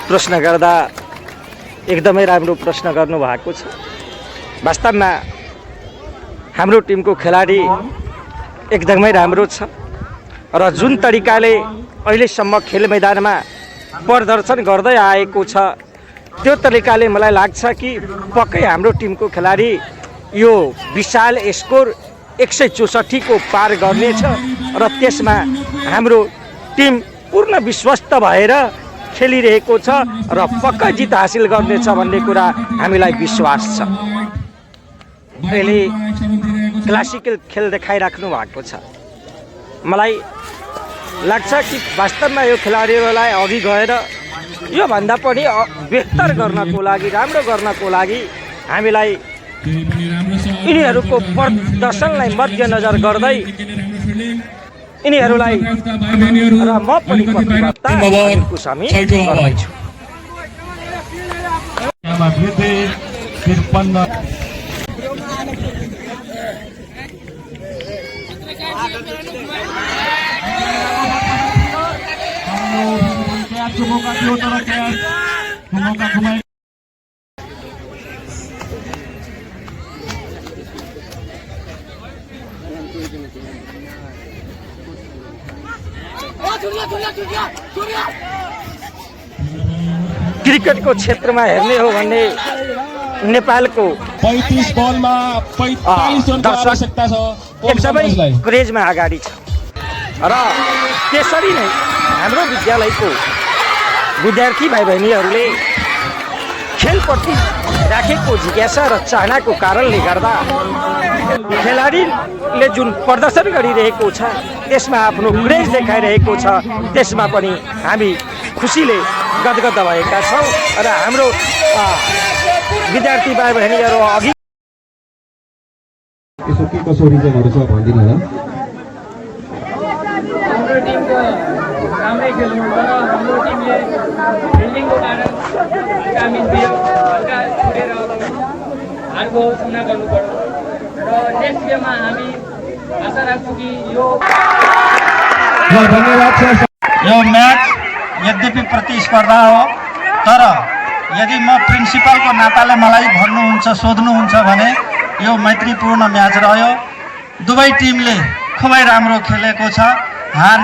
प्रश्न गर्दा एकदमै राम्रो प्रश्न गर्नु भएको छ। वास्तवमा हाम्रो टिमको खेलाडी एकदमै राम्रो छ र जुन तरिकाले अहिलेसम्म खेल मैदानमा प्रदर्शन गर्दै आएको छ त्यो तरिकाले मलाई लाग्छ कि पक्कै हाम्रो टिमको खेलाडी यो विशाल स्कोर 164 को पार गर्नेछ र त्यसमा हाम्रो टिम पूर्ण विश्वस्त भएर खेलिरहेको छ र पक्का जित हासिल गर्नेछ भन्ने कुरा हामीलाई विश्वास छ। अहिले क्लासिकल खेल देखाइराख्नु भएको छ। मलाई लाग्छ कि वास्तवमा यो खेलाडीहरूलाई अघि गएर यो भन्दा पनि बेहतर गर्नको लागि, राम्रो गर्नको लागि हामीलाई यिनीहरूको प्रदर्शनलाई मध्यनजर गर्दै यिनीहरूलाई र म पनि कुसामी गर्दैछु। क्रिकेटको क्षेत्रमा हेर्ने हो भने नेपालको 35 बलमा 45 रनको आवश्यकता छ। एकदमै क्रेजमा अगाडि छ र त्यसरी नै हाम्रो विद्यालयको विद्यार्थी भाइ बहिनीहरूले खेलप्रति राखेको जिज्ञासा र चाहनाको कारणले गर्दा खेलाडीले जुन प्रदर्शन गरिरहेको छ त्यसमा आफ्नो क्रेज देखाइरहेको छ, त्यसमा पनि हामी खुसीले गदगद भएका छौँ र हाम्रो विद्यार्थी भाइ बहिनीहरू अघि यसो के कसो रिजनहरू छ भनिदिनु होला। हाम्रो टिमको राम्रै खेल हो तर हाम्रो टिमले फिल्डिङको कारण हल्का मिल्दियो, हल्का छुटेर हारको सामना गर्नु पर्यो र नेक्स्ट गेममा हामी आशा राख्छौँ कि यो म्याच यद्यपि प्रतिस्पर्धा हो तर यदि म प्रिन्सिपलको नाताले मलाई भन्नुहुन्छ, सोध्नुहुन्छ भने यो मैत्रीपूर्ण म्याच रह्यो। दुवै टिमले खुबै राम्रो खेलेको छ। हार